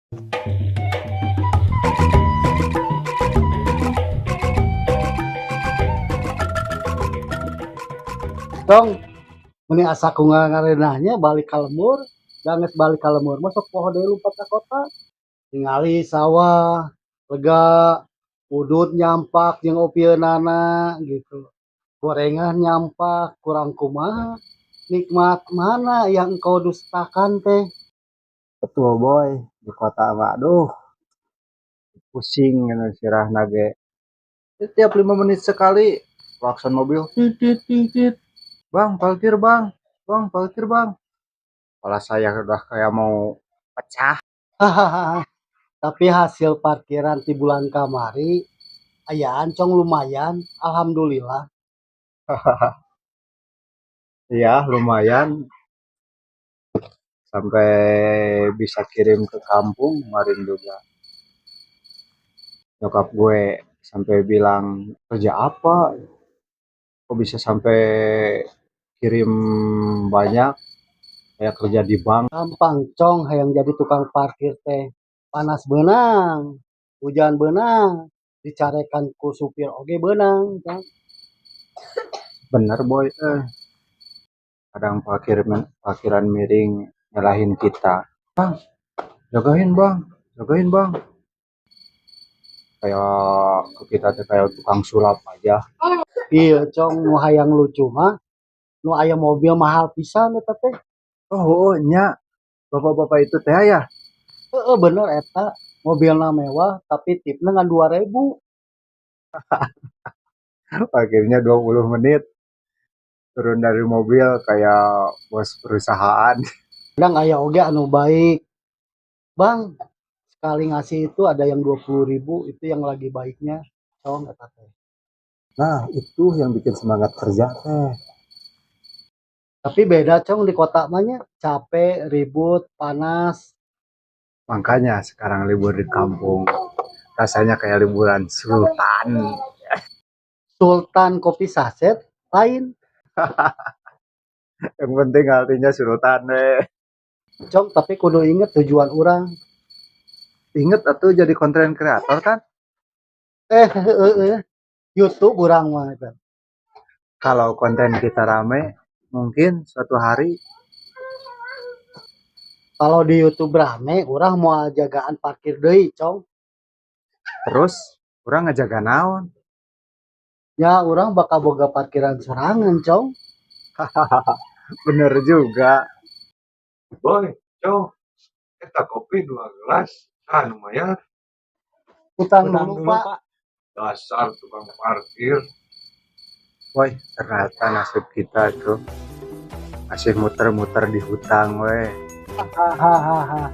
Tong, meni asa ku ngareunahnya balik ka lembur, da geus balik ka lembur mah sok poho deui lumpat ka kota. Tingali sawah, lega, udud nyampak jeung opieunana gitu. Gorengan nyampak, kurang kumaha. Nikmat mana yang engkau dustakan teh? Betul, Boy, di kota mah aduh, pusing gitu sirahna ge. Tiap 5 menit sekali klakson mobil titit titit. "Bang, parkir, Bang. Bang, parkir, Bang." Kepala saya udah kayak mau pecah. Hahaha. Tapi hasil parkiran di bulan kamari ayaan, Cong, lumayan, alhamdulillah. Iya, lumayan. Sampai bisa kirim ke kampung kemarin juga. Nyokap gue sampai bilang, "Kerja apa? Kok bisa sampai kirim banyak, kayak kerja di bank?" Gampang, Cong, hayang jadi tukang parkir teh. Panas beunang, hujan beunang, dicarekan ku supir oge beunang, Cong. Bener, Boy, eh. Kadang parkiran miring nyalahin kita. "Bang, jagain, Bang, jagain, Bang." Kayak ke kita teh kayak tukang sulap aja. Iya, Cong, nu hayang lucu mah nu aya mobil mahal pisan eta teh. Oh, nya. Bapak-bapak itu teh ya. Heeh, bener eta. Mobilna mewah tapi tipna ngan 2000. Parkirnya 20 menit. Turun dari mobil kayak bos perusahaan. Kadang aya oge anu baik. "Bang," sekali ngasih itu ada yang 20.000, itu yang lagi baiknya, Cong, eta teh. Nah, itu yang bikin semangat kerja teh. Tapi beda, Cong, di kota mah nya, capek, ribut, panas. Makanya sekarang libur di kampung rasanya kayak liburan sultan. Sultan kopi saset lain. Yang penting artinya sultan deh. Cong, tapi kudu inget tujuan urang. Inget atuh, jadi konten kreator kan? Eh, heeh, YouTube urang mah eta. Kalau konten kita rame, mungkin suatu hari. Kalau di YouTube rame, urang moal jagaan parkir deui, Cong. Terus urang ngejaga naon? Ya, urang bakal boga parkiran sorangan, Cong. Bener juga. Boy, Cong, eta kopi dua gelas, ah lumayan. Utang Utang dulu, dulu, Pak. Dasar tukang parkir. Woi, ternyata nasib kita tuh masih muter-muter di hutang, weh. Hahaha.